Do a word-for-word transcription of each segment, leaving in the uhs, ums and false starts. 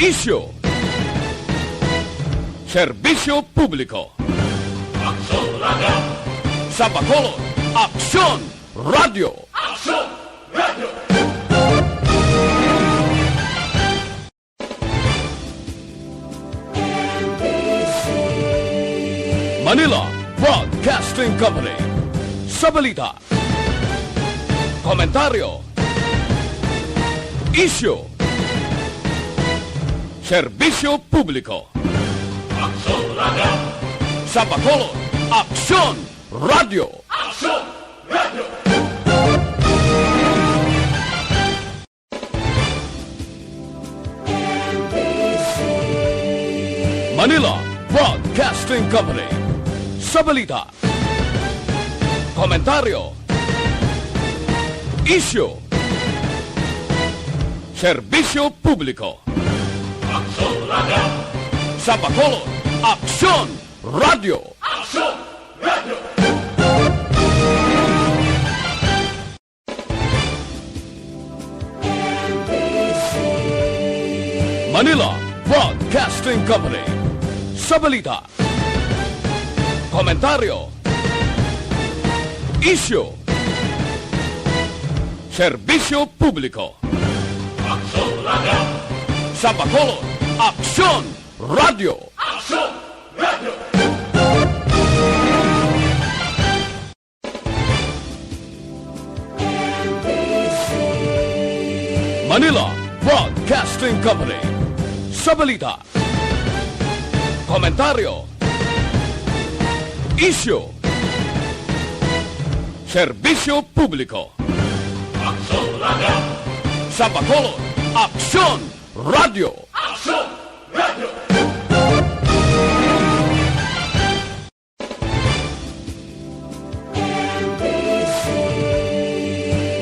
Isyu. Serbisyo publiko. Aksyon Radio. Sa Bacolod, Aksyon Radio. Aksyon Radio. Manila Broadcasting Company. Sa balita, komentaryo, isyu, serbisyo publiko. Aksyon Radio. Sa Bacolod, Aksyon Radio. Aksyon Radio. Manila Broadcasting Company. Sa balita, komentaryo, isyu, serbisyo publiko. Aksyon Radio. Sa Bacolod, Aksyon Radio. Aksyon Radio. Manila Broadcasting Company. Sa balita, komentaryo, isyu, serbisyo publiko. Aksyon Radio. Sa Bacolod, Aksyon Radio. Aksyon Radio. Manila Broadcasting Company. Sa balita, komentaryo, isyu, serbisyo publiko. Aksyon Radio. Sa Bacolod, Aksyon Radio. Aksyon Radio.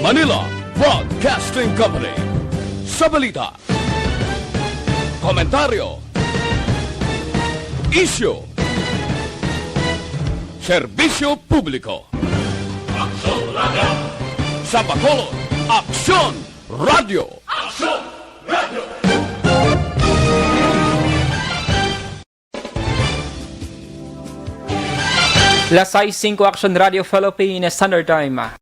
Manila Broadcasting Company. Sa balita, komentaryo, isyu, serbisyo publiko. Aksyon Radio. Sa Bacolod, Aksyon Radio. Aksyon Radio. Las sais singko, Aksyon Radio Philippines Standard Time.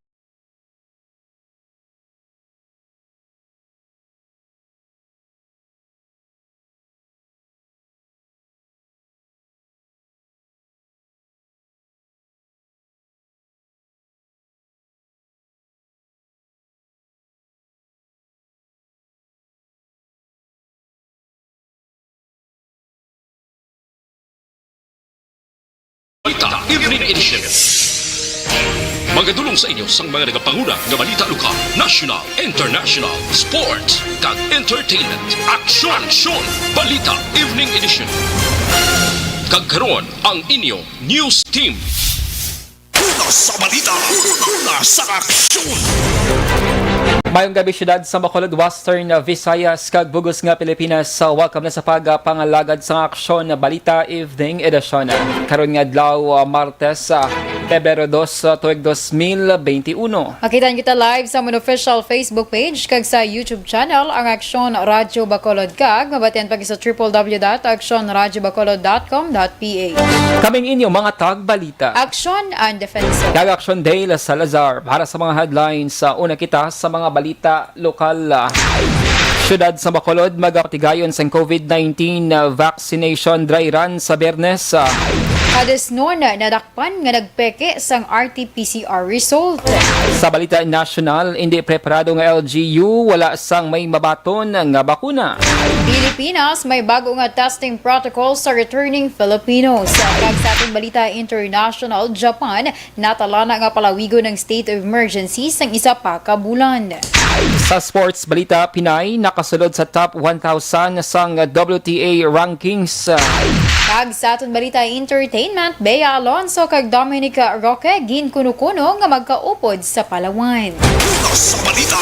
Balita Evening Edition. Magadulong sa inyo sang mga nagapanguna nga balita lokal, national, international, sports, kag entertainment. Aksyon! Aksyon! Balita Evening Edition. Kag karon, ang inyo news team. Una sa balita, una sa aksyon. Mayong gabi, siyudad sa Bacolod, Western Visayas, kag bug-os nga Pilipinas. Welcome na sa pagpangalagad sa Aksyon Balita Evening Edition. Karon nga adlaw, ah, Martes, ah, Pebrero dos, ah, tuig dos mil benti uno. Makita kita live sa amon official Facebook page kag sa YouTube channel, ang Aksyon Radyo Bacolod, kag mabatian pa sa triple W dot aksyon radyo bacolod dot com dot P A. Kaming inyo mga tagbalita. Aksyon and Defenso. Kag Aksyon Dale Salazar para sa mga headlines. Sa una kita sa mga balita lokal. Siyudad sa Bacolod magapatigayon sang COVID nineteen vaccination dry run sa Biyernes. Kadisnon, nadakpan nga nagpeke sang R T P C R result. Sa balita nasyonal, indi preparado nga L G U, wala sang may mabaton nga bakuna. Pilipinas, may bago nga testing protocol sa returning Filipinos. Kag sa aton balita international, Japan, natalana nga palawigon ang state of emergency sang isa pa ka bulan. Sa sports balita, Pinay nakasulod sa top one thousand sang W T A rankings. Kag sa aton balita entertainment, Bea Alonso kag Dominic Roque ginkuno-kuno nga magkaupod sa Palawan. Una sa balita,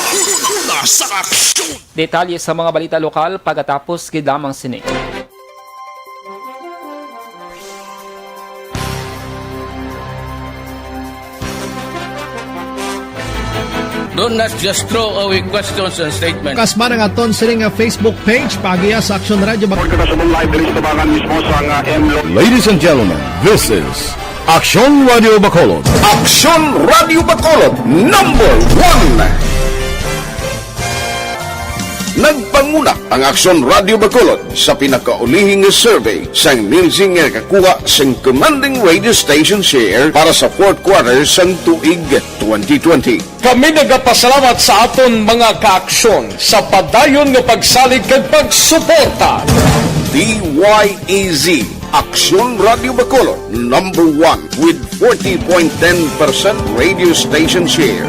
una sa aksyon. Detalye sa mga balita lokal pagkatapos gid lamang sini. Do not just throw away questions and statements. Kas man ang aton sini nga Facebook page, paagiha sa Aksyon Radio Bacolod. Kita sa live diri sa tabangan mismo sa nga M Lo- Ladies and gentlemen, this is Aksyon Radio Bacolod. Aksyon Radio Bacolod, number one. Nagpanguna ang Aksyon Radio Bacolod sa pinakaulihing survey sang Nielsen nga nakakuha sang commanding radio station share para sa fourth quarter sang tuig twenty twenty. Kami nagapasalamat sa aton mga kaaksyon sa padayon nga pagsalig kag pagsuporta. D Y E Z, Aksyon Radio Bacolod, number one with forty point ten percent radio station share.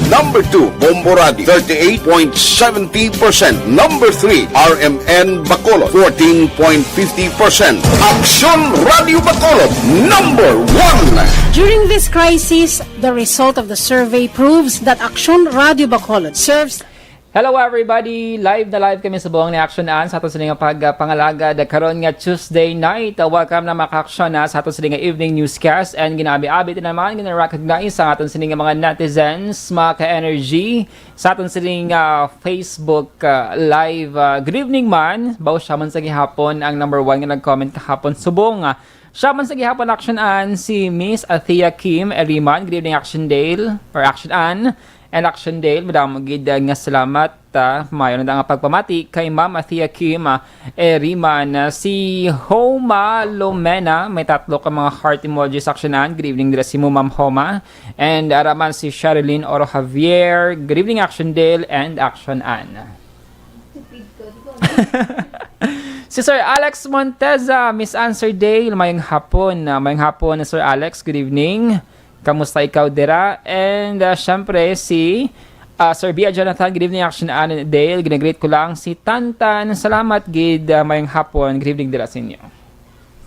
Number two, Bombo Radio, thirty-eight point seventy percent. Number three, R M N Bacolod, fourteen point fifty percent. Aksyon Radio Bacolod, number one. During this crisis, the result of the survey proves that Aksyon Radio Bacolod serves. Hello everybody! Live na live kami subong ni Aksyon Ann sa aton sini nga pagpangalagad karon nga Tuesday night. Uh, welcome na, mga kaaksyon, na sa aton sini nga evening newscast, and ginaabi-abi din naman, gina-recognize ang aton sini nga mga netizens, mga ka-energy, sa aton sini nga Facebook, uh, live. Uh, good evening man. Baw siya man sa gihapon ang number one nga nag-comment kahapon subong. Uh, siya man sa gihapon, Aksyon Ann, si Miss Athea Kim Eriman. Good evening, Aksyon Dale, or Aksyon Ann, and Aksyon Dale. Madamo gid, uh, nga salamat. Uh, maayo na nga pagpamati kay Ma'am Athea Kim, uh, Eriman. Uh, si Homa Lomena, may tatlo ka mga heart emojis, Aksyon Ann. Good evening dira sa imo, Ma'am Homa. And ara man si Sherilyn Oro Javier. Good evening, Aksyon Dale and Aksyon Ann. Si Sir Alex Monteza, Miss Answer Dale, mayong hapon. Ah, mayong hapon, Sir Alex. Good evening. Kamusta ikaw dira? And, ah, syempre, si, ah, Sir Bia Jonathan, good evening, Action Ann and Dale. Ginagreet ko lang si Tantan. Salamat gid, ah, mayong hapon. Good evening dira sa inyo.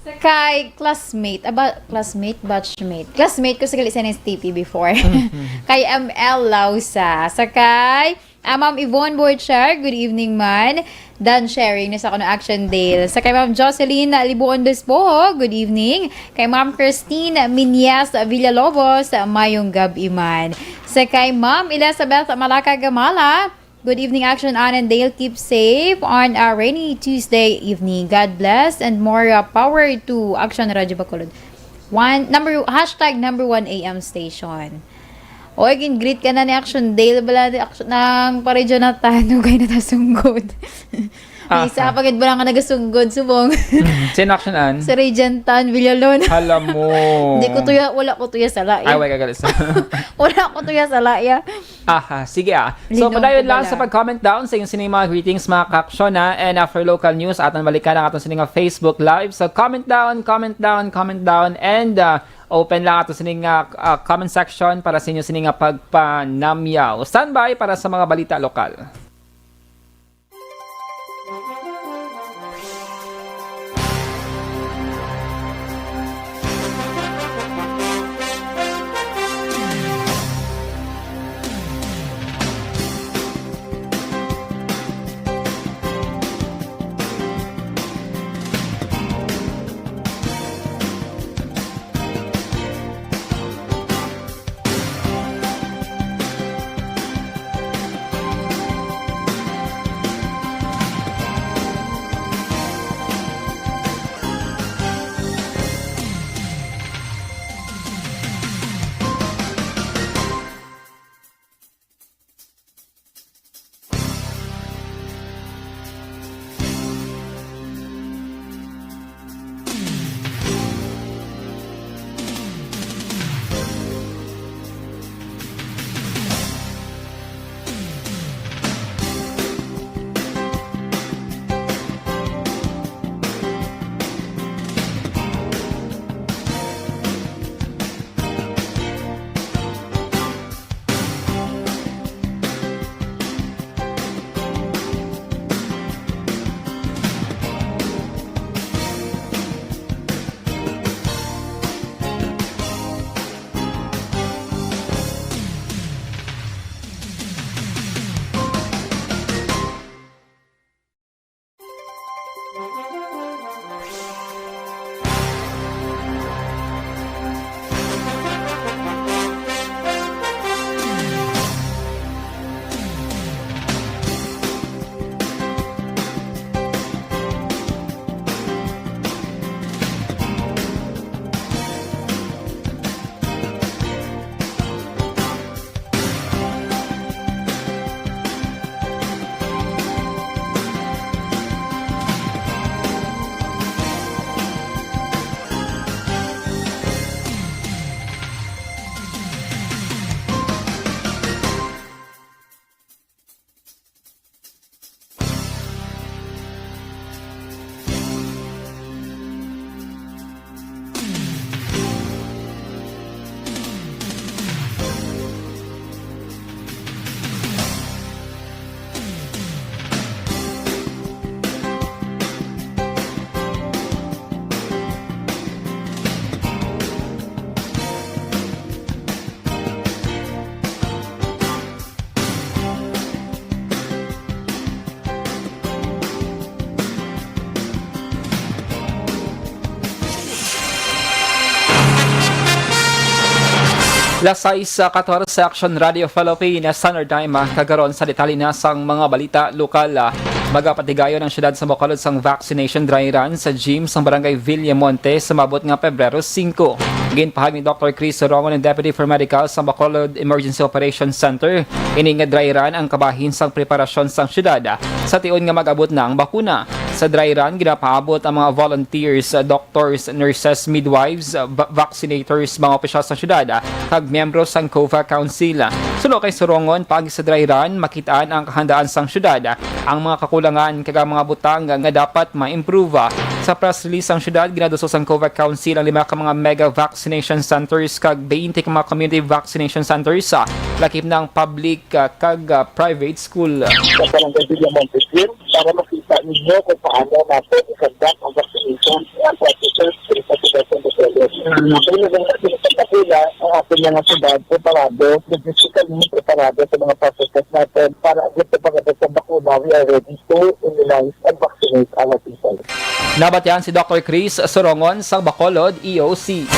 Sa kay classmate, aba, classmate, batchmate. Classmate ko sa gali sa N S T P before. Mhm. Kay M L Lausa. Sa kay, ah, Ma'am Yvonne Borchar, good evening man. Dan sharing ni sa kuno Action Dale. Sa kay Ma'am Jocelyn Libuon Despojo, good evening. Kay Ma'am Christine Minyas Villalobos, mayong gab-i man. Sa kay Ma'am Elizabeth Malaka Gamala, good evening, Action Ann and Dale. Keep safe on a rainy Tuesday evening. God bless and more, uh, power to Action Radio Bacolod. One, number, hashtag number one A M station. Oy, gin-greet ka na ni Action Dale, bala ni Action, nang pare Jonathan, ugay na ta sunggod. May isa Aha. pa gid bala nga nagasunggod, subong. Mm, sino, Action Ann? Si Regent Tan Villalon. Hala mo. Hindi ko tuya, wala ko tuya sa laya. Ay, wala ka galit sa Wala ko tuya sa laya. Aha, sige, ah. So, Linong padayon ko lang bala. sa pag-comment down sa inyong sining mga greetings, mga kaaksyon, ah. And after local news, aton balikan ang aton sining nga Facebook Live. So, comment down, comment down, comment down, and, ah, open lang ato sining nga, ah, comment section para sa inyo sining nga pagpanamyaw. Standby para sa mga balita lokal. Alas sais, ah, katorse, Action Radio Philippines, Standard Time, ah, kagaron sa detalye na sang mga balita lokal, ah. Magapatigayon ang siyudad sa Bacolod sang vaccination dry run sa gym sang Barangay Villamonte sa maabot nga Pebrero singko. Ginpahayag ni Doktor Chris Sorongon, ang Deputy for Medical sa Bacolod Emergency Operations Center, ini nga dry run ang kabahin sang preparasyon sang siyudad, ah, sa tion nga mag-abot na ang bakuna. Sa dry run, ginapaabot ang mga volunteers, ah, doctors, nurses, midwives, ah, va-, vaccinators, mga opisyal sa siyudad, ah, kag miyembro sang COVA Council. Suno kay Sorongon, paagi sa dry run, makitaan ang kahandaan sang siyudad, ah, ang mga kakulangan kag ang mga butang nga dapat ma-improve. Sa press release, ang siyudad ginaduso sang COVA Council ang lima ka mga mega vaccination centers kag twenty ka mga community vaccination centers, ah, lakip na ang public, ah, kag, ah, private school. Sa Barangay Villamonte Gym, para makita ninyo kung paano natin i-conduct ang vaccination processes sa Sitwasyon de Salud. Ang pinagpapakita ang ating mga siyudad preparado, logistically preparado sa mga processes natin para agad sa pagkabot sa bakuna, we are ready to immunize and vaccinate our people. Nabatian si Doktor Chris Sorongon sang Bacolod E O C.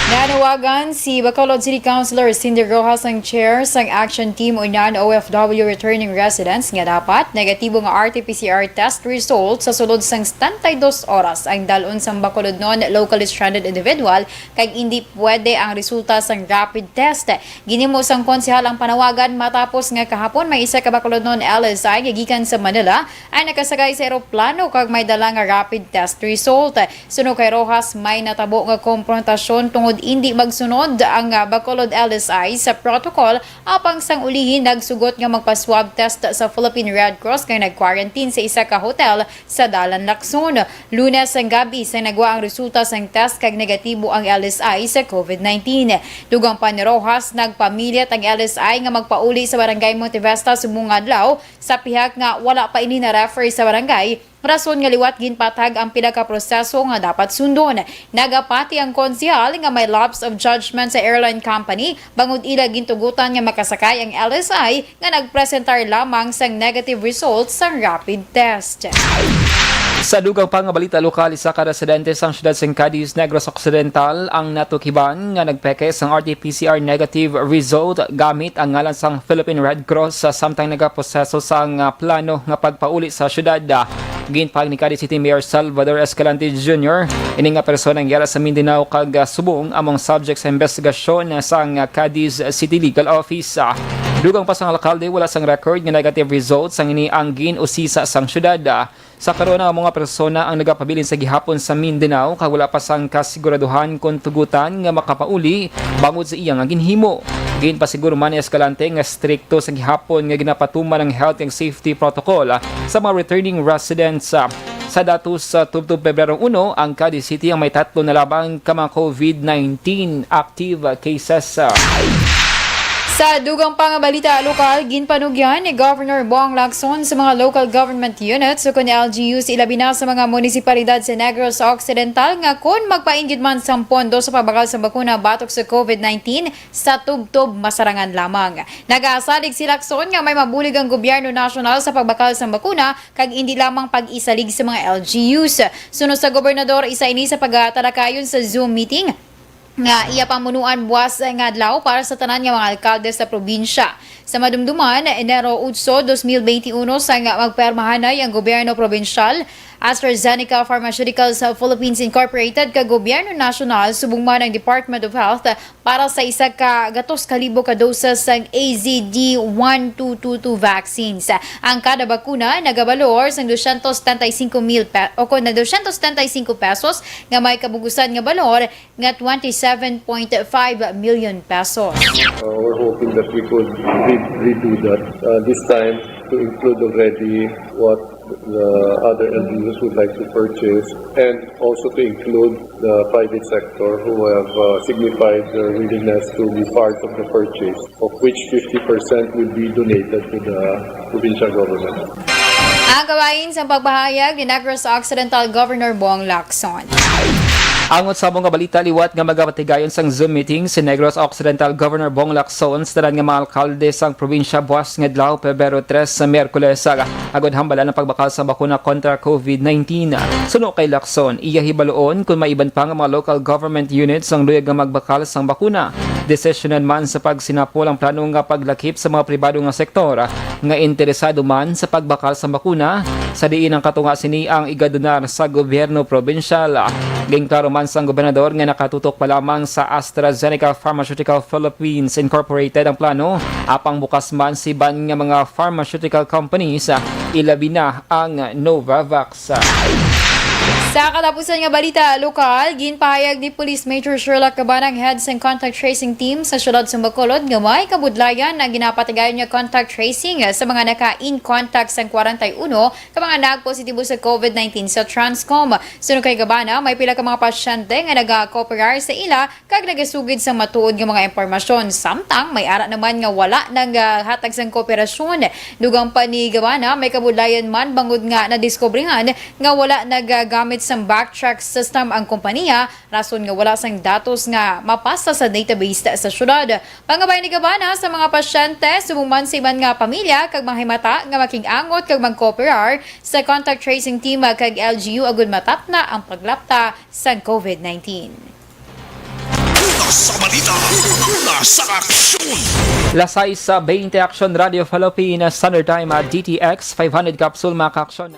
Nanawagan si Bacolod City Councilor Cindy Rojas, ang chair sang Action Team on Non-O F W Returning Residents, nga dapat negatibo nga R T P C R test result sa sulod sang setenta y dos oras ang dal-on sang Bacolodnon locally stranded individual, kag indi pwede ang resulta sang rapid test. Ginhimo sang konsehal ang panawagan matapos nga kahapon may isa ka Bacolodnon L S I nga gikan sa Manila ang nakasakay sa eroplano kag may dala nga rapid test result. Suno kay Rojas, may natabo nga komprontasyon tungod indi magsunod ang, ah, Bacolod L S I sa protocol, apang sang ulihi nagsugot nga magpa-swab test sa Philippine Red Cross kag nag-quarantine sa isa ka hotel sa Dalan, Lacson. Lunes sang gab-i sang nagwa ang resulta sang test kag negatibo ang L S I sa COVID nineteen. Dugang pa ni Rojas, nagpamilit ang L S I nga magpauli sa Barangay Montevista subong nga adlaw, sa pihak nga wala pa ini na-refer sa barangay, rason nga liwat ginpatag ang pila ka proseso nga dapat sundon. Nagapati ang konsehal nga may lapse of judgment sa airline company bangod ila gintugutan nga makasakay ang L S I nga nagpresentar lamang sang negative results sang rapid test. Sa dugang pa nga balita lokal, isa ka residente sang siyudad sang Cadiz, Negros Occidental, ang natukiban nga nagpeke sang R T P C R negative result gamit ang ngalan sang Philippine Red Cross, ah, samtang nagaproseso sang, ah, plano nga pagpauli sa siyudad. Ginpahayag ni Cadiz City Mayor Salvador Escalante Junior, ini nga persona ang yara sa Mindanao kag, ah, subong among subject sa investigasyon sang, ah, Cadiz City Legal Office. Ah, dugang pa sang alkalde, wala sang record nga negative results sang ini ang gin-usisa sang siyudad. Ah, sa karon, ang mga persona ang nagapabilin sa gihapon sa Mindanao kag wala pa sang kasiguraduhan kon tugutan nga makapauli bangod sa iya nga ginhimo. Ginpasiguro man ni Escalante nga strikto sa gihapon nga ginapatuman ang health and safety protocol, ah, sa mga returning residents. Ah, sa datos sa tubtob Pebrero uno, ang Cadiz City ang may tatlo na lamang ka mga COVID nineteen active cases. Sa dugang pa nga balita lokal, ginpanugyan ni Governor Bong Lacson sa mga local government units ukon L G Us, ilabi na sa mga munisipalidad sa Negros Occidental, nga kon magpainggid man sang pondo sa pagbakal sa bakuna batok sa COVID nineteen, sa tubtob masarangan lamang. Nagaasalig si Lacson nga may mabulig ang gobyerno nasyonal sa pagbakal sang bakuna kag indi lamang pag-isalig sa mga L G Us. Suno sa gobernador, isa ini sa pagatalakayon sa Zoom meeting nga iya pamunuan buas nga adlaw para sa tanan nga mga alkalde sa probinsya. Sa madumduman, Enero otso, dos mil benti uno, sang magpermahanay ang gobyerno probinsyal, AstraZeneca Pharmaceuticals Philippines Incorporated, kag gobyerno nasyonal, subong man ang Department of Health, para sa isa ka gatos ka libo ka doses sang A Z D one two two two vaccines. Ang kada bakuna nagabalor sang dosyentos setenta y cinco mil pe-, o kon na dosyentos setenta y cinco pesos, nga may kabugusan nga balor nga twenty-seven point five million pesos. Uh, we're hoping that we could re-, redo that, uh, this time to include already what the other L G Us would like to purchase, and also to include the private sector who have, uh, signified their willingness to be part of the purchase, of which fifty percent will be donated to the provincial government. Ang kabahin sa pagpahayag ni Negros Occidental Governor Bong Lacson. Angot sa mga balita liwat nga magapatigayon sang Zoom meeting si Negros Occidental Governor Bong Lacson sa tanan nga mga alkalde sang probinsya buas nga adlaw, Pebrero tres, sa Miyerkules, agod hambalan ang pagbakal sa bakuna kontra COVID nineteen. Suno kay Lacson, iya hibaluon kon may iban pa nga mga local government units ang luyag nga magbakal sang bakuna. Desisyonan man sa pagsinapol ang plano nga paglakip sa mga pribado nga sektor nga interesado man sa pagbakal sa bakuna, sa diin ang katunga sini ang igadonar sa gobyerno probinsyal. Ginklaro man sang gobernador nga nakatutok pa lamang sa AstraZeneca Pharmaceutical Philippines Incorporated ang plano, apang bukas man sa iban nga mga pharmaceutical companies, ilabi na ang Novavax. Sa katapusan nga balita lokal, ginpahayag ni Police Major Sherlock Cabana, ang head sang contact tracing team sa siyudad sa Bacolod, nga may kabudlayan ang ginapatigayon nga contact tracing sa mga naka-in contact sang kwarenta y uno ka mga nagpositibo sa COVID nineteen sa Transcom. Suno kay Cabana, may pila ka mga pasyente nga nagakooperar sa ila kag nagasugid sang matuod nga mga impormasyon. Samtang may ara naman nga wala nagahatag sang kooperasyon. Dugang pa ni Cabana, may kabudlayan man bangod nga nadiskubrihan nga wala nagagamit sang backtrack system ang kompanya, rason nga wala sang datos nga mapasa sa database sa syudad. Pangabay ni Cabana sa mga pasyente, subong man sa iban nga pamilya kag mga himata nga makig-angot kag magkooperar sa contact tracing team kag L G U agud matapna ang paglapta sang COVID nineteen. Una sa balita, una sa aksyon. Las sais sa veinte, Aksyon Radio Philippines, Standard Time at D T X five hundred Capsule, mga ka-aksyon.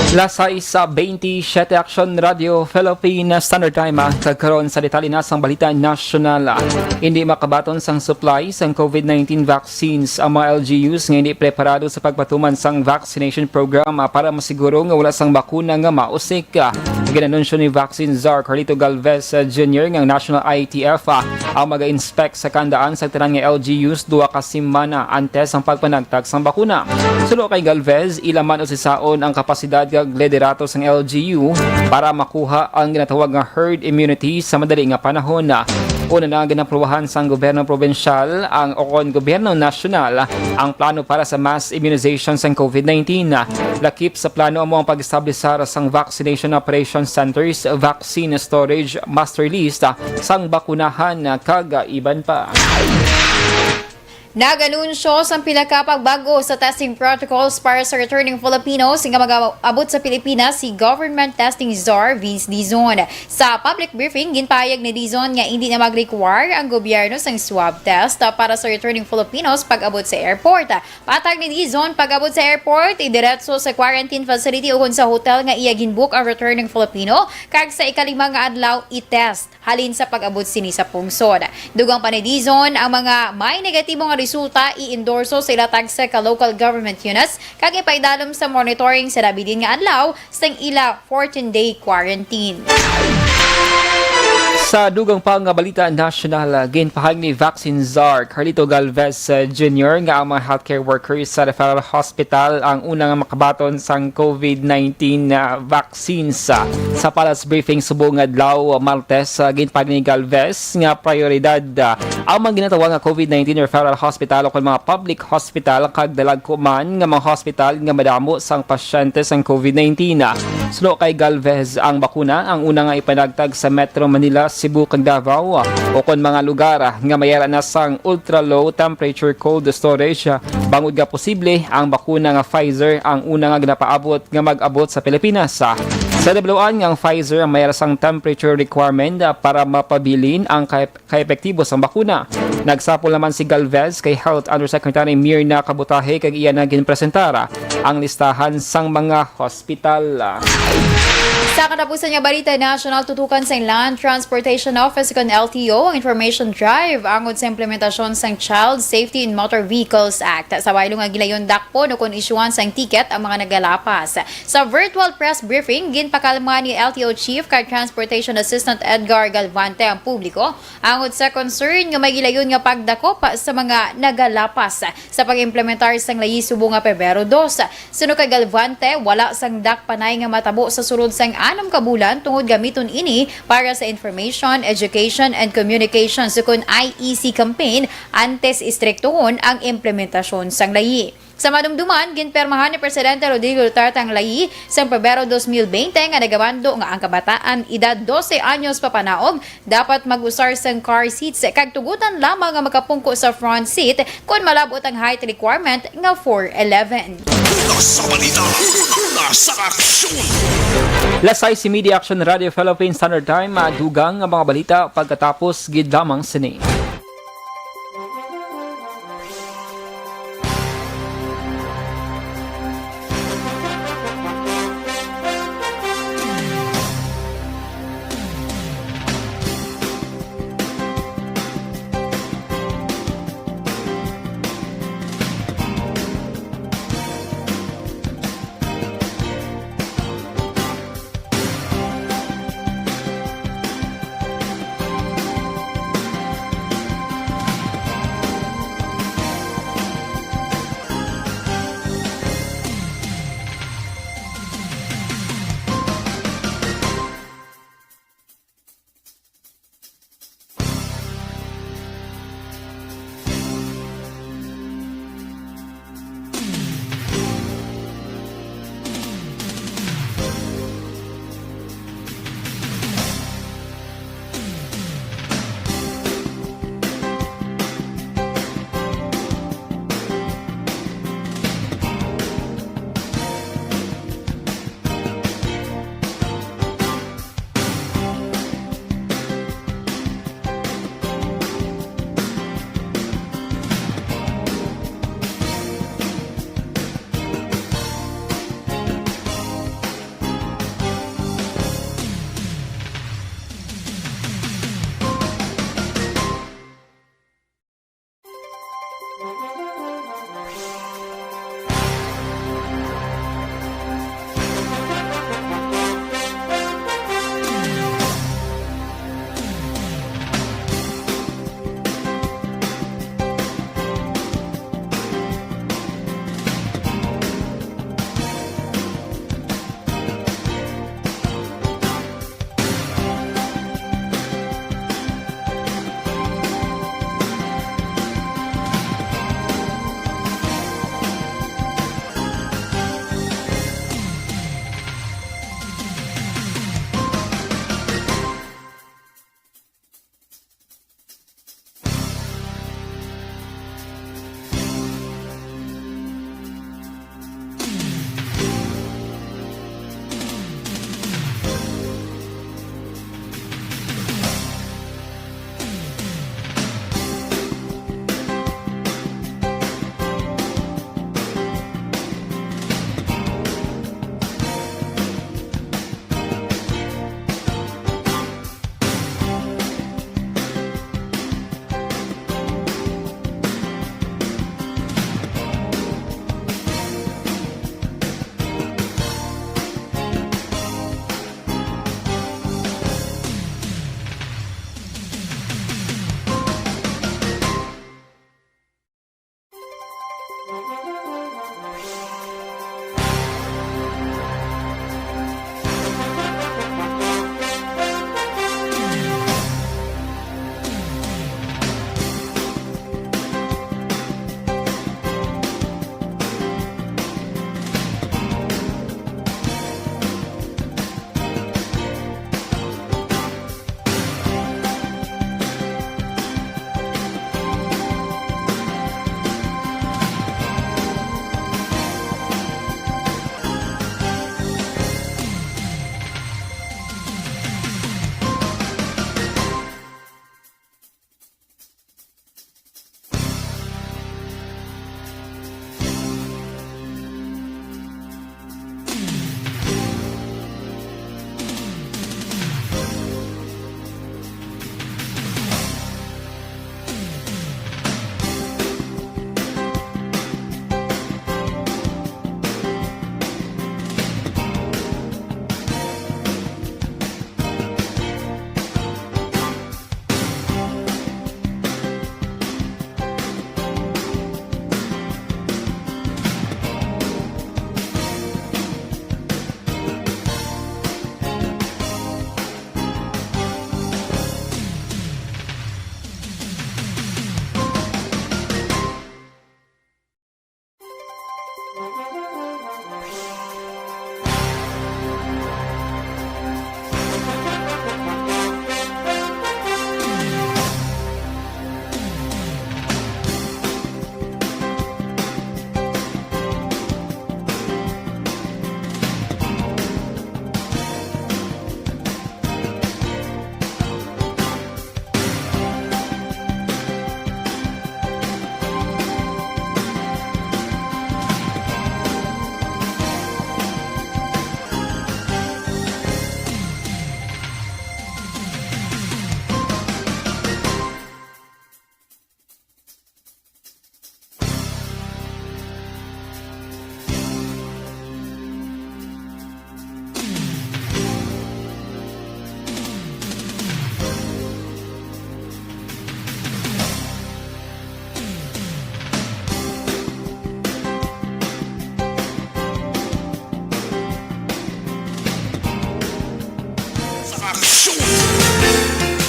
Las sais sa twenty-seven, Action Radio Philippine Standard Time, ah. Kag karon sa detalye na sang balita nasyonal, ah. Hindi makabaton sang supply sang COVID nineteen vaccines ang mga L G Us nga hindi preparado sa pagpatuman sang vaccination program, ah, para masiguro nga wala sang bakuna nga mausik, ah. Ginanunsyo ni Vaccine Czar Carlito Galvez, ah, Junior nga ang National I T F, ah, ang mag-inspect sa kahandaan sa tanan nga L G Us duha ka semana antes ang pagpanagtag sang bakuna. Suno kay Galvez, ila man usisaon ang kapasidad kag liderato sang L G U para makuha ang ginatawag nga herd immunity sa madali nga panahon. Una na, ginaprubahan sang gobyerno probinsyal ang, o kon gobyerno nasyonal ang plano para sa mass immunization sang COVID nineteen. Lakip sa plano amo ang pag-establisar sang vaccination operation centers, vaccine storage master list, sang bakunahan, kag iban pa. Nag-anunsyo sang pila ka pagbag-o sa testing protocols para sa returning Filipinos nga mag-abot sa Pilipinas si Government Testing Czar Vince Dizon. Sa public briefing, ginpahayag ni Dizon nga hindi na mag-require ang gobyerno sang swab test para sa returning Filipinos pag-abot sa airport. Patag ni Dizon, pag-abot sa airport, idiretso sa quarantine facility ukon sa hotel nga iya ginbook ang returning Filipino, kag sa ikalima nga adlaw, i-test halin sa pag-abot sini sa pungsod. Dugang pa ni Dizon, ang mga may negatibo nga resulta i-endorso sa ila tagsa ka local government units kag ipaidalom sa monitoring sa nabilin nga adlaw sang ila fourteen-day quarantine. Sa dugang pa nga balita nasyonal, ginpahayag ni Vaccine Czar Carlito Galvez, uh, Junior nga ang mga healthcare workers sa referral hospital ang una nga makabaton sang COVID nineteen, uh, vaccines. Sa Palace Briefing subong nga adlaw, Martes, uh, ginpahayag ni Galvez nga prioridad, uh, ang mga ginatawag nga COVID nineteen referral hospital o kon mga public hospital kag dalagko man nga mga hospital nga madamo sang pasyente sang COVID nineteen. Suno kay Galvez, ang bakuna ang una nga ipanagtag sa Metro Manila, Cebu, kag Davao, o kon mga lugar nga mayara na sang ultra-low temperature cold storage, bangod nga posible ang bakuna nga Pfizer ang una nga ginapaabot nga mag-abot sa Pilipinas. Sa nabal-an nga ang Pfizer ang mayara sang temperature requirement para mapabilin ang kay kaepektibo sang bakuna. Nagsapol naman si Galvez kay Health Undersecretary Mirna Kabutahe kag iya na ginpresentar ang listahan sang mga hospital. Sa katapusan nga balita nasyonal, tutukan sang Land Transportation Office kon L T O ang information drive angod sa implementasyon sang Child Safety in Motor Vehicles Act. Sa baylo nga gilayon dakpon o kon isyuhan sang ticket ang mga nagalapas. Sa virtual press briefing, ginpakalma ni L T O Chief kag Transportation Assistant Edgar Galvante ang publiko angod sa concern nga may gilayon nga pagdakop sa mga nagalapas sa pag-implementar sang layi subong nga Pebrero dos. Suno kay Galvante, wala sang dakpanay nga matabo sa sulod sang anom ka bulan tungod gamiton ini para sa Information, Education, and Communication, sukon I E C campaign, antes istriktohon ang implementasyon sang layi. Sa madumduman, ginpirmahan ni Presidente Rodrigo Duterte ang layi sang Pebrero dos mil bente nga nagamando nga ang kabataan edad dose anyos papanaog dapat mag-usar sang car seats kag tugutan lamang nga makapungko sa front seat kon malab-ot ang height requirement nga four eleven. Una sa balita, una sa aksyon. Las sais y media, Action Radio Philippine Standard Time, madugang nga mga balita pagkatapos gid lamang sini.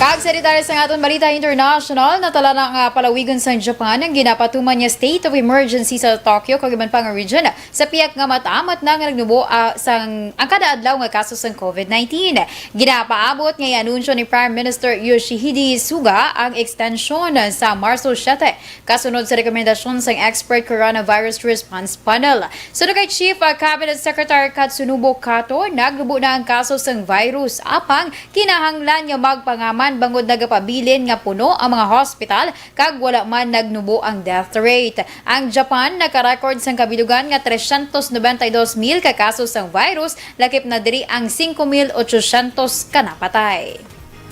Kag sa detalye sang aton balita international, natala na nga palawigon sang Japan ang ginapatuman nga state of emergency sa Tokyo kag iban pa nga region sa pihak nga maamat na nga nagnubo, ah, sang ang kada adlaw nga kaso sang covid nineteen. Ginapaabot nga i-anunsyo ni Prime Minister Yoshihide Suga ang extension sa Marso siete, kasunod sa rekomendasyon sang expert coronavirus response panel. Suno kay Chief, ah, Cabinet Secretary Katsunobu Kato, nagnubo na ang kaso sang virus, apang kinahanglan nga magpangaman bangod nagapabilin nga puno ang mga hospital kag wala man nagnubo ang death rate. Ang Japan naka-record sang kabilugan nga trescientos noventa y dos mil ka kaso sang virus, lakip na diri ang singko mil ochocientos ka napatay.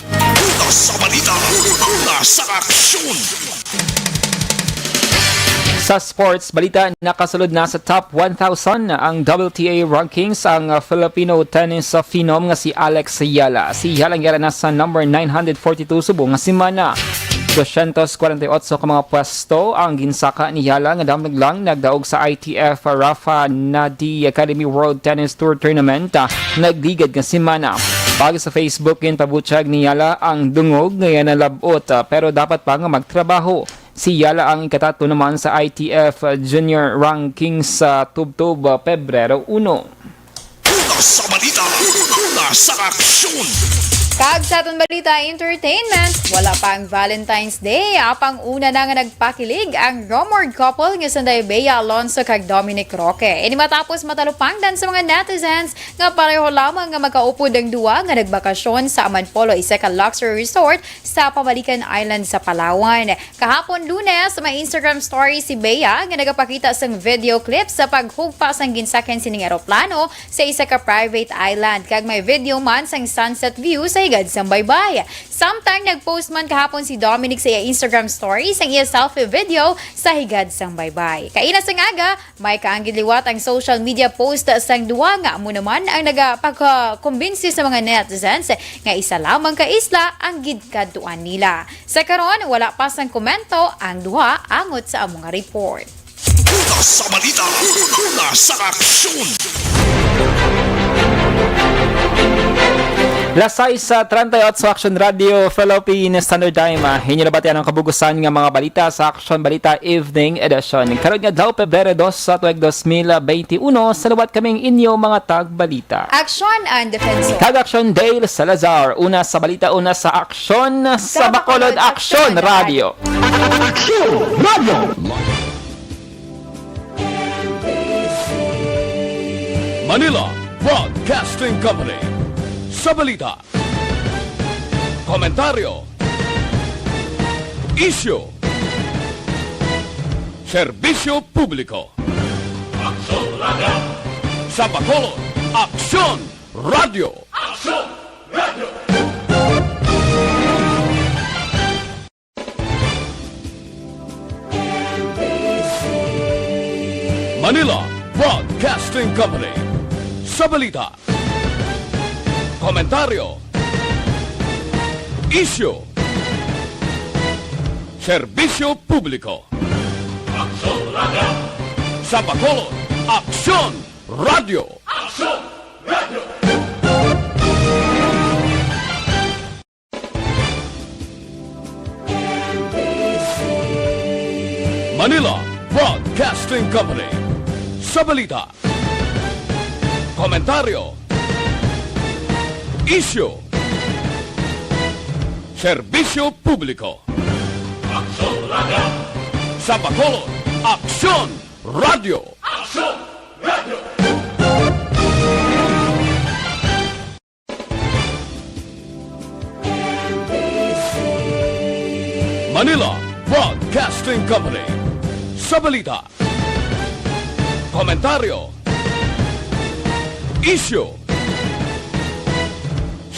Una sa balita, una sa aksyon. Sa sports balita, nakasulod na sa top one thousand ang W T A rankings ang, uh, Filipino tennis, uh, phenom nga si Alex Yala. Si Yala ang yara na sa number nine hundred forty-two subong nga semana. Dosyentos kwarenta y otso ka mga pwesto ang ginsaka ni Yala nga damlag lang nagdaog sa I T F Rafa Nadal Academy World Tennis Tour Tournament, ah, nagligad nga semana. Pag sa Facebook, ginpabutyag ni Yala ang dungog nga iya nalab-ot, ah, pero dapat pa nga magtrabaho. Si Yala ang ikatato naman sa I T F Junior Ranking sa tubtob, ah, Pebrero uno. Una sa balita, una sa aksyon. Kag sa aton balita, entertainment, wala pa ang Valentine's Day. Apang una na nga nagpakilig ang rumored couple nga sanday Bea Alonso kag Dominic Roque. Ini matapos matalupangdan sa mga netizens nga pareho lamang nga magkaupod ang duwa nga nagbakasyon sa Amanpolo, isa ka luxury resort sa Pamalican Island sa Palawan. Kahapon, Lunes, may Instagram story si Bea nga nagapakita sang video clip sa paghugpa sang ginsakyan sining eroplano sa isa ka private island, kag may video man sang sunset view sa higad sang baybay. Samtang nag-post man kahapon si Dominic sa iya Instagram story sang iya selfie video sa higad sang baybay. Kaina sang aga, may kaangin liwat ang social media post sang duha nga amo naman ang nagapagkumbinsi sa mga netizens nga isa lamang ka isla ang gidkadtuan nila. Sa karon, wala pa sang komento ang duha angot sa amo nga report. Una Sa balita, una sa aksyon. Las sais treinta y ocho, Action Radio Philippine Standard Time. Ah, inyo nabatian ang kabugusan nga mga balita sa Action Balita Evening Edition. Karon nga adlaw, Pebrero dos, sa tuig dos mil benti uno, sa liwat kaming inyo mga tagbalita. Action and Defenso. Kag Action Dale Salazar. Una sa balita, una sa aksyon, sa Sa Bacolod Bacolod, Action Action Radio. Action Radio. Manila Broadcasting Company. Sa balita, komentaryo, isyu, serbisyo publiko. Aksyon Radio. Sa Bacolod, Aksyon Radio. Aksyon Radio. Manila Broadcasting Company. Sa balita, komentaryo, isyu, serbisyo publiko. Aksyon Radio. Sa Bacolod, Aksyon Radio. Aksyon Radio. Manila Broadcasting Company. Sa balita, komentaryo, isyu, serbisyo publiko. Aksyon Radio. Sa Bacolod, Aksyon Radio. Aksyon Radio. Manila Broadcasting Company. Sa balita, komentaryo, isyu,